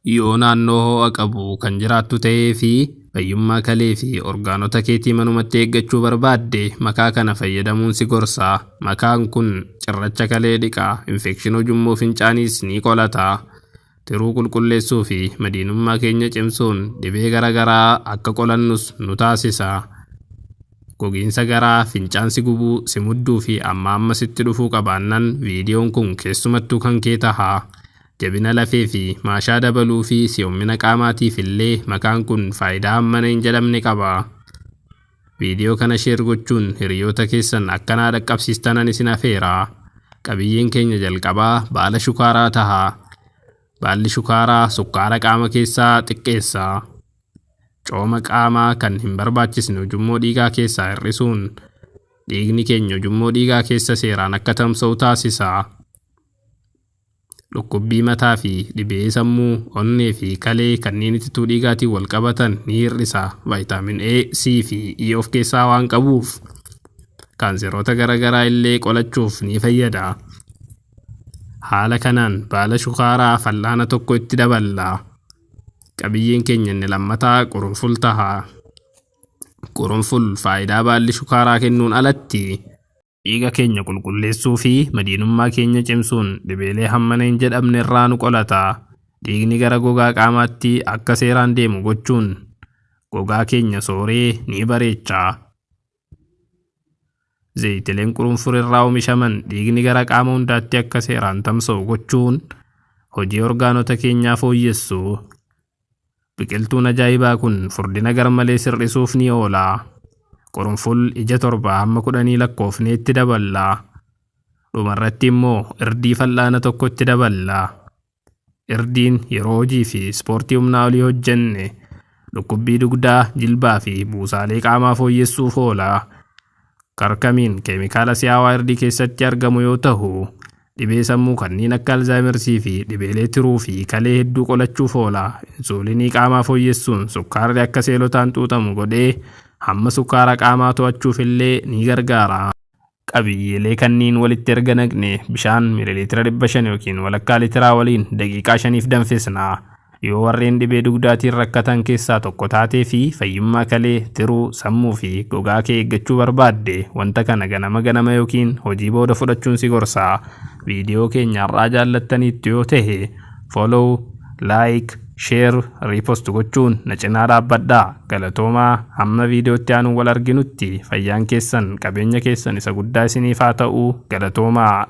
Yoo naannoo ho'a qabu kan jiraattu ta'ee fi fayyummaa kalee fi orgaanota keetii manumatti eeggachuu barbaadde, makaa kana fayyadamuun si gorsa. Makaan kun cirracha kalee dhiqa, infekshinii ujummoo fincaaniis ni qolata. Tiruu qulqulleessuu fi madiinummaa keenya cimsuun dhibee garaagaraa akka qolannus nu taasisa. Gogiinsa garaa, fincaan si gubuu, si mudduu fi amma amma sitti dhufuu qabaannan viidiyoon kun keessumattuu kan kee taha. Jabina lafee fi maashaa dabaluu fi si'oomina qaamaatiif illee makaan kun faayidaa hammana hin jedhamne qaba. Viidiyoo kana share gochuun hiriyoota keessan akkanaa dhaqqabsiistanan isin afeera. Qabiyyeen keenya jalqabaa baala shukaaraa taha. Baalli shukaaraa sukkaara qaama keessaa xiqqeessa. Cooma qaamaa kan hin barbaachisne ujummoo dhiigaa keessaa hir'isuun dhiigni keenya ujummoo dhiigaa keessa seeraan akka tamsa'u taasisa. Dhukkubbii mataa fi dhibee sammuu, onnee fi kalee kanneen itittuu dhiigaatiin wal qabatan ni hir'isa. Vaayitaamin A, C fi E of keessaa waan qabuuf kaanseroota garaagaraa illee qolachuuf ni fayyada. Haala kanaan baala shukaaraa fal'aana tokko itti daballa. Qabiyyeen keenya inni lammataa qurunful taha. Qurunful faayidaa baalli shukaaraa kennuun alatti dhiiga keenya qulqulleessuu fi madiinummaa keenya cimsuun dhibeelee hammana hin jedhamne irraa nu qolata. Dhiigni gara gogaa qaamaatti akka seeraan deemu gochuun gogaa keenya sooree ni bareecha. Zayitileen qurunful irraa oomishaman dhiigni gara qaama hundaatti akka seeraan tamsa'u gochuun hojii orgaanota keenyaa fooyyessu. Biqiltuun ajaa'ibaa kun furdina garmalee sirrisuuf ni oola. Qurunful ija 7 hamma 10 lakkoofnee itti daballa. Dhumarratti immoo irdii fal'aana tokko itti daballa. Irdiin yeroo hojii fi ispoortii humnaa olii hojjenne dhukkubbii dugdaa, jilbaa fi buusaalee qaamaa fooyyessuuf oola. Karkamiin keemikaala si'aawaa irdii keessatti argamu yoo ta'u, dhibee sammuu kanneen akka Alzheimersii fi dhibeelee tiruu fi kalee hedduu qolachuuf oola. Insuulinii qaamaa fooyyessuun sukkaarri akka seelotaan xuuxamu godhee hamma sukkaara qaamaa to'achuuf illee ni gargaara. Qabiyyeelee kanniin walitti erga naqne bishaan miililiitira 500 yookiin walakkaa liitiraa waliin daqiiqaa 5f danfisna. Yoo warreen dhibee dugdaatiin rakkatan keessaa tokko taatee fi fayyummaa kalee, tiruu, sammuu fi gogaa kee eeggachuu barbaadde, wanta kana ganama ganama yookiin hojii booda fudhachuun si gorsa. Viidiyoo keenya har'aa jaallattaniittu yoo ta'e, follow, like, share, repost gochuun na cinaa dhaabbadhaa. Galatoomaa, hamma viidiyootti aanuun wal arginutti fayyaan keessan qabeenya keessan isa guddaa isiniif haa ta'u. Galatoomaa.